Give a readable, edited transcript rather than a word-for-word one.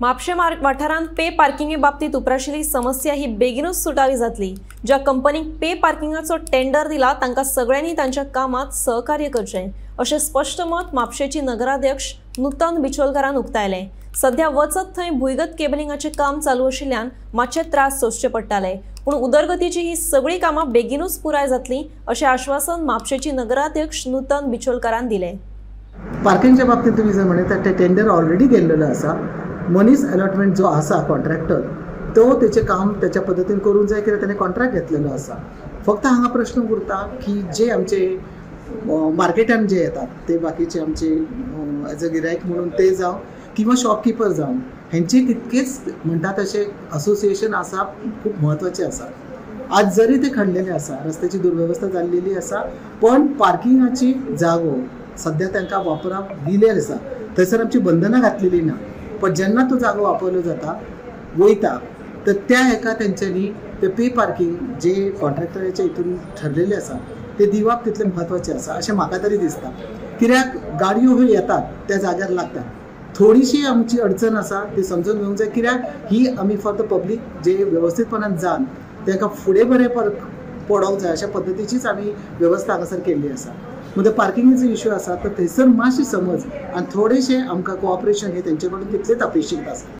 म्हापशें वाठारांत पे पार्किंगे बाबतींत उप्राशिल्ली समस्या ही बेगीनूच सुटावी जातली. ज्या कंपनीक पे पार्किंगाचो टेंडर दिला तांकां सगळ्यांनी तांच्या कामांत सहकार्य करचें अशें स्पश्ट मत म्हापशेंची नगराध्यक्ष नूतन बिचोलकारान उक्तायलें. सध्या वचत थंय भुंयगत केबलिंगाचें काम चालू आशिल्ल्यान मातशे त्रास सोंसचे पडटाले, पूण उदरगतीची ही सगळीं कामां बेगीनूच पुराय जातली अशें आश्वासन म्हापशेंची नगराध्यक्ष नूतन बिचोलकारान दिलें. पार्किंगच्या बाबतींत तुमी जर म्हणत ते टेंडर ऑलरेडी गेल्लेलो आसा. मनीस अलॉटमेंट जो आसा कॉन्ट्रॅक्टर तो तेचें काम त्याच्या पद्दतीन करूंक जाय कित्याक तेणें कॉन्ट्रॅक्ट घेतलेलो आसा. फक्त हांगा प्रश्न उरता की जे आमचे मार्केटान जे येतात ते बाकीचे आमचे एज अ गिरायक म्हणून ते जावं किंवा शॉपकिपर जावं हेंचे तितकेच म्हणटा तशें असोसिएशन आसा खूब म्हत्वाचें आसा. आज जरी ते खणलेले आसा, रस्त्याची दुर्वेवस्था जाल्लेली आसा, पण पार्किंगाची जागो सद्या तांकां वापराक दिलेली आसा. थंयसर आमची बंधनां घातलेली ना, पण जेन्ना तो जागो वापरलो जाता वयता तर त्या हेका तेंच्यांनी ते पे पार्किंग जे कॉन्ट्रॅक्टराच्या हितून ठरलेले आसा ते दिवप तितलें म्हत्वाचें आसा अशें म्हाका तरी दिसता. कित्याक गाडयो ह्यो येतात त्या जाग्यार लागतात, थोडीशी आमची अडचण आसा ती समजून घेवंक जाय. कित्याक ही आमी फॉर the public जे वेवस्थीतपणान जावन ताका फुडें बरें पडोंक जाय अशा पद्दतीचीच आमी वेवस्था हांगासर केल्ली आसा. म्हणजे पार्किंगेचो इश्यू आसा तर थंयसर मातशी समज आनी थोडेशें आमकां कोऑपरेशन हें तेंचे कडून तितलेंच अपेक्षीत आसा.